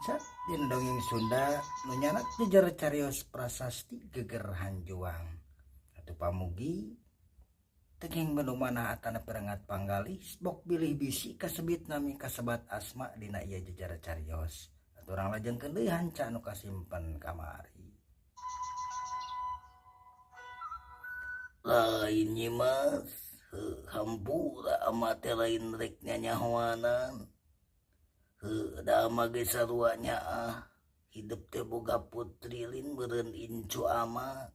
Kanca dina dongeng Sunda nu nyanak jejer carios prasasti Geger Hanjuang. Atuh pamugi tenging menu manah atana pirengat panggalih bok bilih bisi kasebit nami kasebat asma dina ieu jejer carios. Atuh urang lajengkeun deui hanca nu kasimpen kamari. Lain Nyi Mas, heuh hampura ama teh lain rek nyanyahoanan. Heuh da ama ge sarua nyaah, hidup teh boga putri lin meureun incu ama,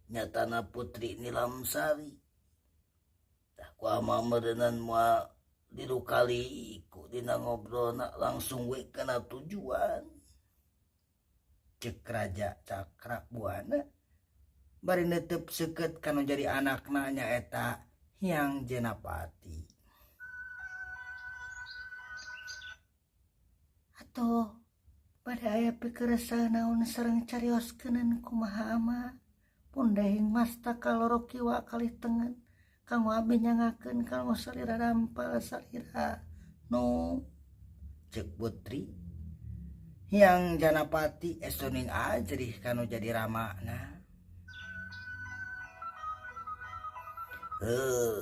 nyatana putri Nilamsari. Tah ku ama meureunan moal dilukali ku dina ngobrolna langsung we kana tujuan. Cek Raja Cakra Buana bari neuteub seukeut ka nu jadi anakna nyaeta Hyang Jenapati. Atuh bade aya pikeresah naon sareng carioskeunana kumaha ama pundehing masta kaloro kiwa kalih tengen kanggo abi nyangakeun kanggo salira dampal salira nu cek putri Hyang Janapati estuning ajrih kanu jadi ramana. Heuh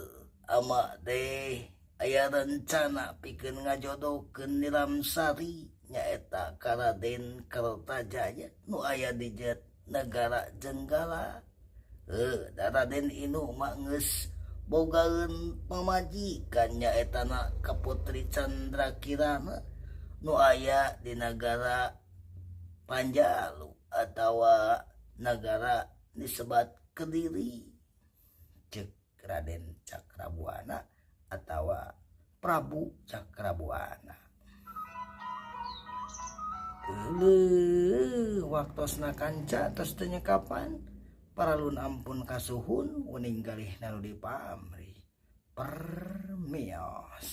ama teh aya rencana pikeun ngajodohkeun Nilamsari nyaeta ka Raden Kertajaya nu aya di Negara Jenggala. Heuh da Raden Inu mah geus bogaeun pamajikan nyaeta na ka Putri Candra Kirana nu aya di nagara Panjalu atawa nagara disebat Kediri. Cek Raden Cakrabuana atawa Prabu Cakrabuana. Euleuh waktosna kanca tos teu nyekapan paralun ampun kasuhun uning galih nu dipamrih. Permios.